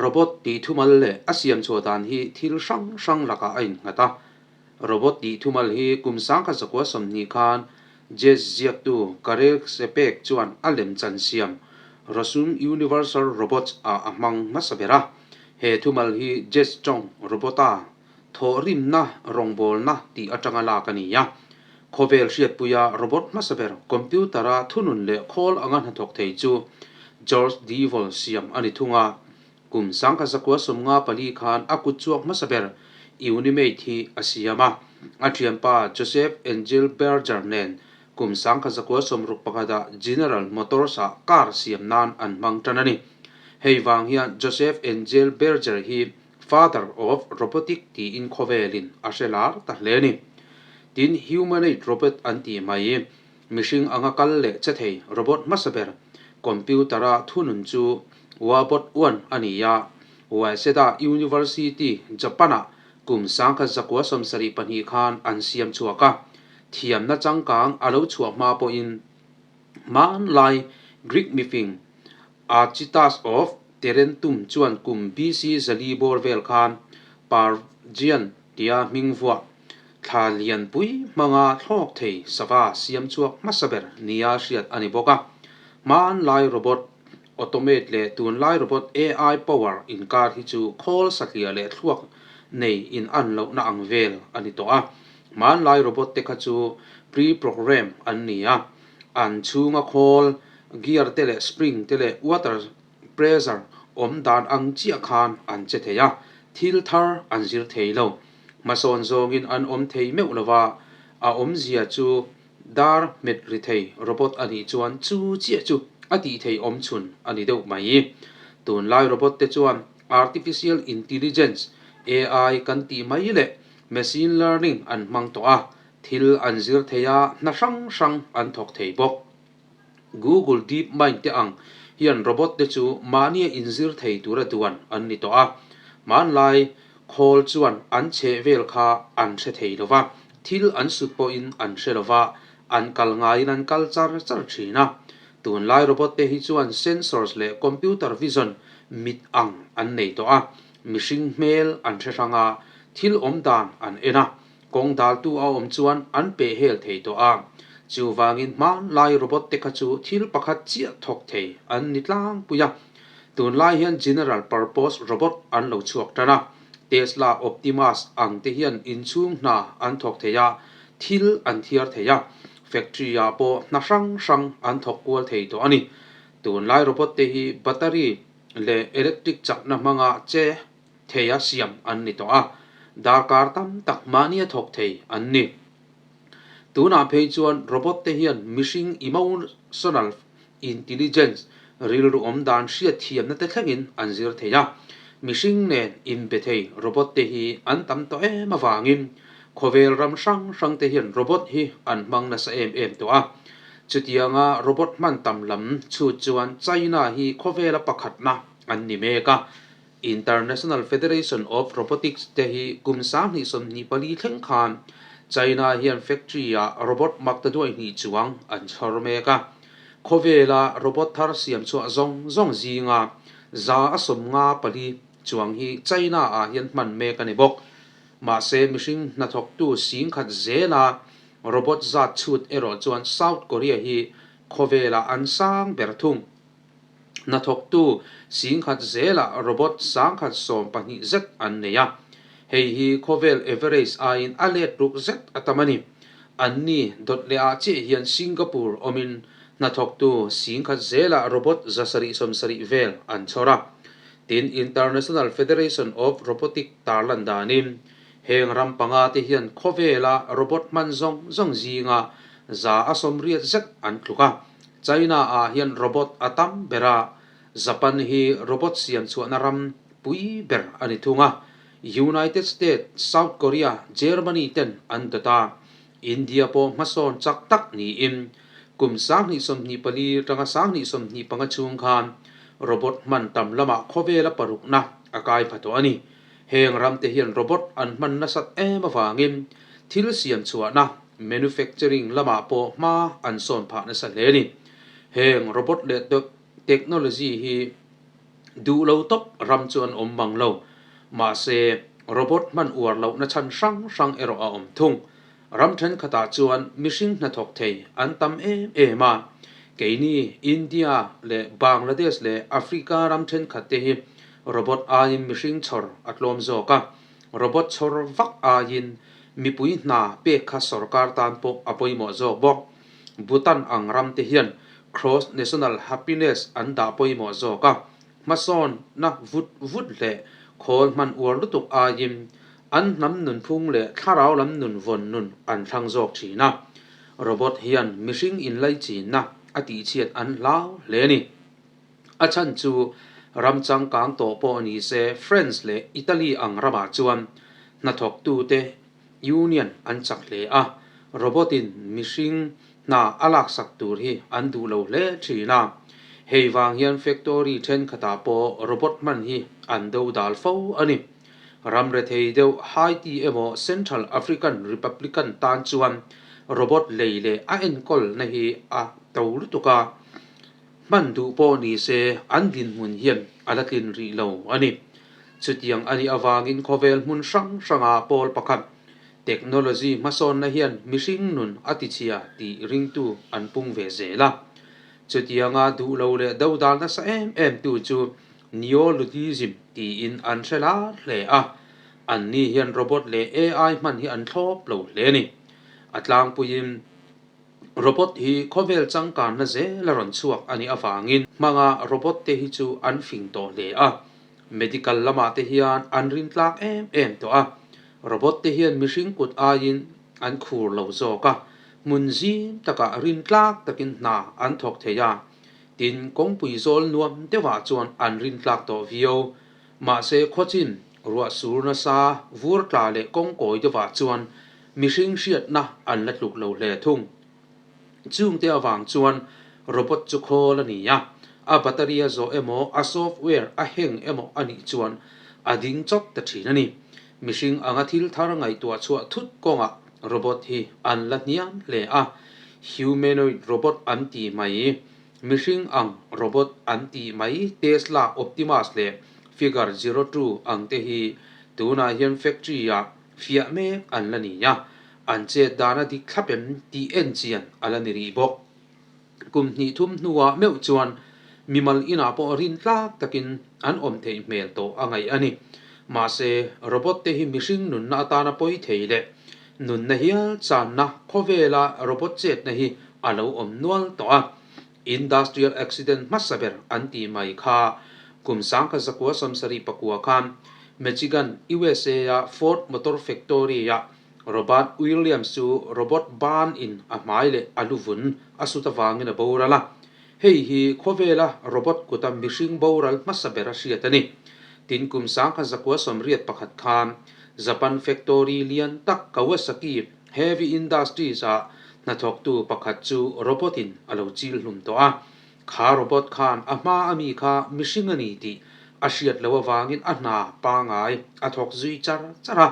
Robot tih thumal leh a siam chhuah dan hi thil hrang hrang lakah a innghat a. Robot tih thumal hi kum 1920 khan Jazz ziaktu Karel Čapek chuan a lemchan siam Rossum Universal Robots ah a hmang hmasa ber a. He thumal hi Jazz tawng robota thawhrimna rawngbawlna tih atanga lak a ni a. Khawvel hriatpuia robot hmasa ber computer-a thunun leh khawl anga hnathawk thei chu George Devol siam a ni thung a. Kum 1954 khan a kut chhuak hmasa ber Unimate hi a siam a. A thianpa Joseph Engelberger nen kum 1961-ah General Motors-ah car siam nan an hmang tan a ni. Hei vang hian Joseph Engelberger hi Father of Robotic tiin khawvelin a hre lar ta hle a ni. Tin, humanoid robot an tih mai, mihring anga kal leh che thei robot hmasa ber, computer-a thunun chu Wabot One a ni a, Waseda University, Japan-ah kum 1972 khan an siam chhuak a, thiamna changkang a lo chhuah hma pawhin hmanlai Greek mifing Archytas of Tarentum chuan kum BC 400 bawr vel khan Pargian tia hming vuah thla lianpui hmanga thlawk thei sava siam chhuak hmasa ber nia hriat a ni bawk a. Hmanlai robot, automate leh tunlai robot AI power inkar hi chu khawl satliah leh thluak nei in an lohna ang vel a ni tawh a. Hmanlai robot te kha chu pre-program an ni a, an chhunga khawl Gear te leh spring te leh water pressure awm dan ang chiah khan an che thei a, thil thar an zir thei lo. Hmasawn zawngin an awm thei meuh lo va, a awmzia chu dar hmet ri thei robot a nih chuan chu chiah chu a tih thei awm chhun a ni deuh mai. Tunlai robot te chuan artificial intelligence, AI, kan tih mai leh machine learning an hmang tawh a, thil an zir thei a, hna hrang hrang an thawk thei bawk. Google DeepMind te ang hian robot te chu mahnia inzir thei tura duan an ni tawh a. Hmanlai khawl chuan an chheh vel kha an hre thei lo va, thil an sut pawhin an hre lo va, an kal ngaiin an kal char char thin a. Tunlai robot te hi chuan sensors leh computer vision mit ang an nei tawh a, mihring hmel an hre hrang a, thil awm dan an en a, Kawng daltu a awm chuan an peh hel thei tawh a, chuvangin hmanlai robot te kha chu thil pakhat chiah thawk thei an ni tlangpui a. Tunlai hian general purpose robot an lo chhuak tan a, Tesla Optimus ang te hian inchhung hna an thawk thei a, thil an thiar thei a, factory ah pawh hna hrang hrang an thawk kual thei tawh a ni. Tunlai robot te hi battery leh electric chakna hmanga che theia siam an ni tawh a, darkar tam tak mahnia thawk thei an ni. Tunah phei chuan robot te hian mihring emotional intelligence, rilru awm dan hriat thiamna te thlengin an zir thei a, mihring nen inbe thei robot te hi an tam tawh em avangin khawvel ram hrang hrang te hian robot hi an hmang nasa em em tawh a. Chutianga robot hman tam lam chhut chuan China hi khawvela pakhatna an ni mek a. International Federation of Robotics te hi kum 2024 thleng khan China hian factory-ah robot maktaduai hnih chuang an chhawr mek a. Khawvela robot thar siam chhuah zawng zawng zinga 54% chuang hi China-ah hian hman mek a ni bawk. Mahse mihring hnathawktu 10,000 zela robot zat chhut erawh chuan South Korea hi khawvelah an sang ber thung. Hnathawktu 10,000 zelah robot 1012 zet an nei a, hei hi khawvel average aiin a let ruk zet a tam a ni. Anni dawt leh ah chiah hian Singapore awmin hnathawktu 10,000 zelah robot 770 vel an chhawr a. Tin, International Federation of Robotic tarlan danin heng ram panga te hian khawvela robot hman zawng zawng zinga 80% zet an tluk a. China ah hian robot a tam ber a, Japan hi robot siam chhuahna ram pui ber a ni thung a. United States, South Korea, Germany ten an dawt a, India pawh hmasawn chak tak niin kum 2024 atanga 2025 chhung khan robot hman tam lamah khawvela parukna a kai pha tawh a ni. Heng ramte hian robot an hman nasat em avangin thil siam chhuahna, manufacturing, lamah pawh hma an sawn phah nasa hle a ni. Heng robot leh technology hi Duh lo tawp ram chu an awm mang lo. Mahse, robot hman uar lohna chhan hrang hrang erawh a awm thung. Ram thenkhatah chuan mihring hnathawk thei an tam em em a. Keini India leh Bangladesh leh Africa ram thenkhat te hi robot aiin mihring chhawr a tlawm zawk a. Robot chhawr vak aiin mipui hna pek kha sorkar tan pawh a pawimawh zawk bawk. Bhutan ang ram te hian Cross National Happiness an dah pawimawh zawk a, hmasawnna vut vut leh khawl hman uar lutuk aiin an hnam nunphung leh thlarau lam nun vawn nun an thlang zawk thin a. Robot hian mihring inlaichinna a tihchhiat an hlau hle a ni. A chhan chu ram changkang tawh pawh ni se France leh Italy ang ramah chuan hnathawktute Union an chak hle a, robot in mihring hna a laksak tur hi an duh lo hle thin a. Hei vang hian factory thenkhatah pawh robot hman hi an do dal fo a ni. Ram rethei deuh Haiti emaw Central African Republican tan chuan robot lei leh a enkawlna hi a to lutuk a, Hman duh pawh ni se an dinhmun hian a la tlin rih lo a ni. Chutiang a nih avangin khawvel hmun hrang hranga pawl pakhat, technology hmasawnna hian mihring nun a tichhia tih ringtu an pung ve zel a. Chutianga duh lo leh dodal nasa em em tu chu Neo-Luddism tiin an hre lar hle a. Anni hian robot leh AI hman hi an thlawp lo hle a ni. A tlangpuiin. Robot hi khawvel changkanna zel a rawn chhuak a nih avangin hmanga robot te hi chu an fing tawh hle a, medical lamah te hian an rintlak em em tawh a, robot te hian mihring kut aiin an khur lo zawk a, hmun zim takah rintlak takin hna an thawk thei a, tin kawngpui zawl nuam deuhah chuan an rintlak tawh viau. Mahse khawchin, ruah sur nasa, vur tla leh kawngkawi deuhah chuan Mihring hriatna an la tluk lo hle thung. Chungte avang chuan robot chu khawl a ni a, a battery a zawh emaw, a software a heng emaw a nih chuan a ding chawp ta thin a ni. Mihring anga thil thar ngaihtuah chhuah thut kawngah robot hi an la hniam hle a, humanoid robot an ti mai. Mihring ang robot an tih mai Tesla Optimus leh Figure 02 ang te hi tunah hian factory-ah Fiah mek an la ni a, an chet dan a dik thlap em tih en chian a la ni rih bawk. Kum hnih thum hnuah meuh chuan mimal inah pawh rin tlak takin an awm theih hmel tawh a ngaih a ni. Mahse, robot te hi mihring nunna atana pawi thei leh nunna hial channa khawvela robot chetna hi a lo awm nual tawh a. Industrial accident hmasa ber an tih mai kha kum 1979 khan Michigan, USA-a Ford Motor Factory-ah Robert Williams chu robot ban in a hmai leh a lu vun a sut avangin a boral a. Hei hi khawvela robot kuta mihring boral hmasa ber a hriat a ni. Tin kum 1981 khan Japan factory lian tak Kawasaki Heavy Industries-ah hnathawktu pakhat chu robot-in a lo chil hlum tawh a. Kha robot khan a hma a mi kha mihring a ni tih a hriat loh avangin a hna pangai a thawk zui char char a.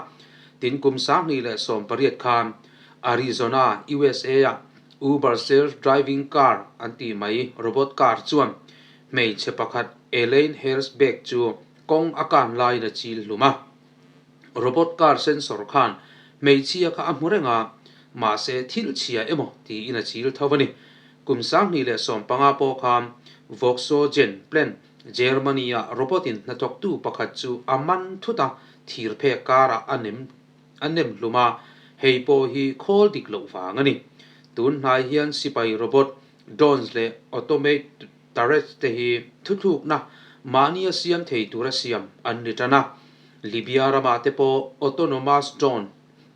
Tin kum 2018 khan Arizona, USA-ah Uber self-driving car an tih mai robot car chuan hmeichhe pakhat Elaine Herzberg chu kawng a kan laiin a chil hlum a. Robot car sensor khan hmeichhia kha a hmu reng a, mahse thil chhia emaw tiin a chil tho a ni. Kum 2015 pawh khan Volkswagen plant Germany-ah robot-in hnathawktu pakhat chu a man thut a, thir phek karah a nem a nem hlum a, hei pawh hi khawl dik loh vang a ni. Tun hnai hian sipai robot, drones leh automate turrets te hi thuthlukna mahnia siam thei tura siam an ni tan a. Libya ramah te pawh autonomous drone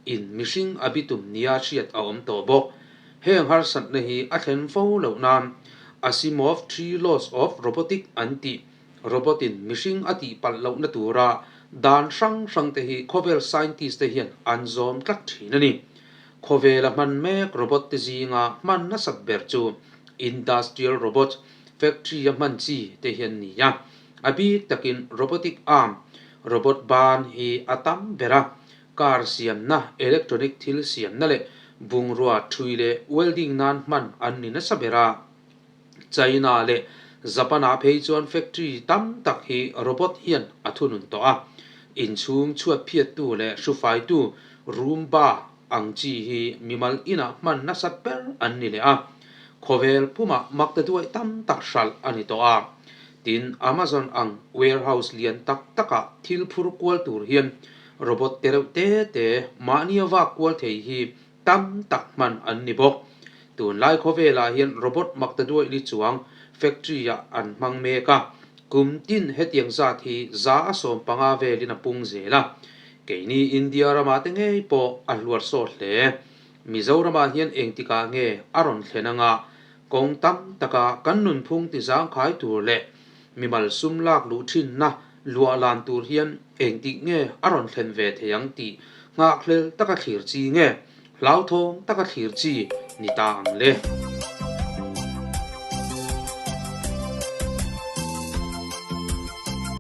in mihring a bitum nia hriat a awm tawh bawk. Heng harsatna hi a thlen fo loh nan Asimov Three Laws of Robotic an tih robot in mihring a tih palh lohna tura dan hrang hrang te hi khawvel scientist te hian an zawm tlat thin a ni. Khawvela hman mek robot te zinga hman nasat ber chu industrial robots, factory a hman chi te hian ni a. A bik takin robotic arm, robot ban, hi a tam ber a, car siamna, electronic thil siamna leh bungrua thui leh welding nan hman an ni nasa ber a. China leh Japan-ah phei chuan factory tam tak hi robot hian a thunun tawh a. Inchhung chhuat phiattu leh hrufaitu Roomba ang chi hi mimal inah hman nasat ber an ni leh a. Khawvel pumah makta duai tam tak hralh a ni tawh a. Tin, Amazon ang warehouse lian tak takah thil phur kual tur hian robot te reuh te te mahnia vak kual thei hi tam tak hman an ni bawk. Tunlai khawvelah hian robot makta duai li chuang factory-ah an hmang mek a, kum tin hetiang zat hi 115 velin a pung zel a. Keini India ramah te ngei pawh a hluar sawt hle. Mizoramah hian engtikah nge a rawn thlen anga kawng tam taka kan nunphung ti zangkhai tur leh mimal sum lak luh thinna luah lan tur hian engtik nge a rawn thlen ve thei ang tih nghakhlel taka thlir chi nge hlauthawng taka thlir chi ni ta ang le.